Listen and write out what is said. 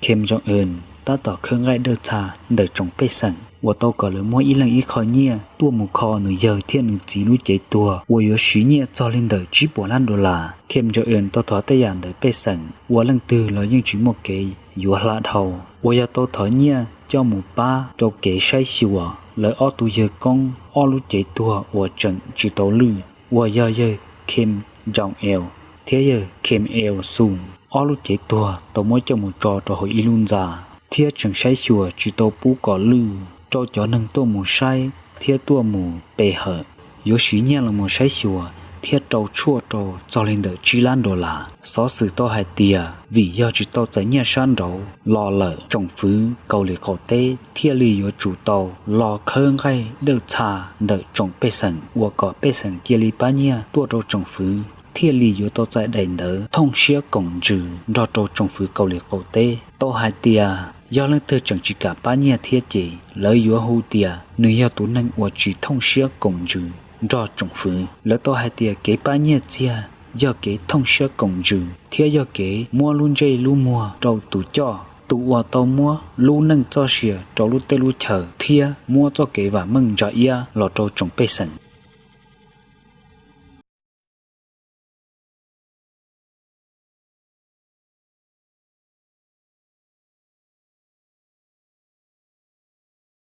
Kim Jong-un tab tom khawb nqaij dawb txha ntawm tsoom pej xeem uas tau kom lawv muab ib leeg ib qho nyiaj tuaj mus kho nws yawg thiab nws txiv lub cev tuag uas yuav siv nyiaj txog li ntawm tsib puas lab dollar. Kim Jong-un tau thov tej yam ntawm pej xeem uas leej twg los yeej tsis muaj kev yuav hla dhau, uas yog tau thov nyiaj coj mus pab rau kev saib xyuas lawv ob tug yawg koob ob lub cev tuag uas tseem tsis tau lwj, uas yog yawg Kim Jong-il thiab yawg Kim Il-sung. Ob lub cev tuag tau muab coj mus tso rau hauv ib lub ntxa, thiab tseem saib xyuas tsis tau pub kom lwj rau cov neeg tuaj mus saib thiab tuaj mus pe hawm. Yuav siv nyiaj los mus saib xyuas thiab rau tshuaj rau txog li ntawm tsib lab dollar. Xov xwm tau hais tias vim yog tsis tau txais nyiaj sab nraud los lawm, tsoom fwv Kauslim qaum teb thiaj li yuav tsum tau los khawb nqaij dawb txha ntawm tsoom pej xeem uas kom pej xeem cia li pab nyiaj tuaj rau tsoom fwv, thiaj li yuav tau txais daim ntawv thooj siab koom ntsws nrog rau tsoom fwv Kauslim qaum teb. Tau hais tias yog leej twg tseem tsis kam pab nyiaj thiab ces lawv yuav hu tias nws yog tus neeg uas tsis thooj siab koom ntsws nrog tsoom fwv. Lawv tau hais tias kev pab nyiaj txiag yog kev thooj siab koom ntsws thiab yog kev muab lub ntsej lub muag rau tus coj, tus uas tau muab lub neej txoj sia rau lub teb lub chaw thiab muab txoj kev vam meej ntsa iab los rau tsoom pej xeem.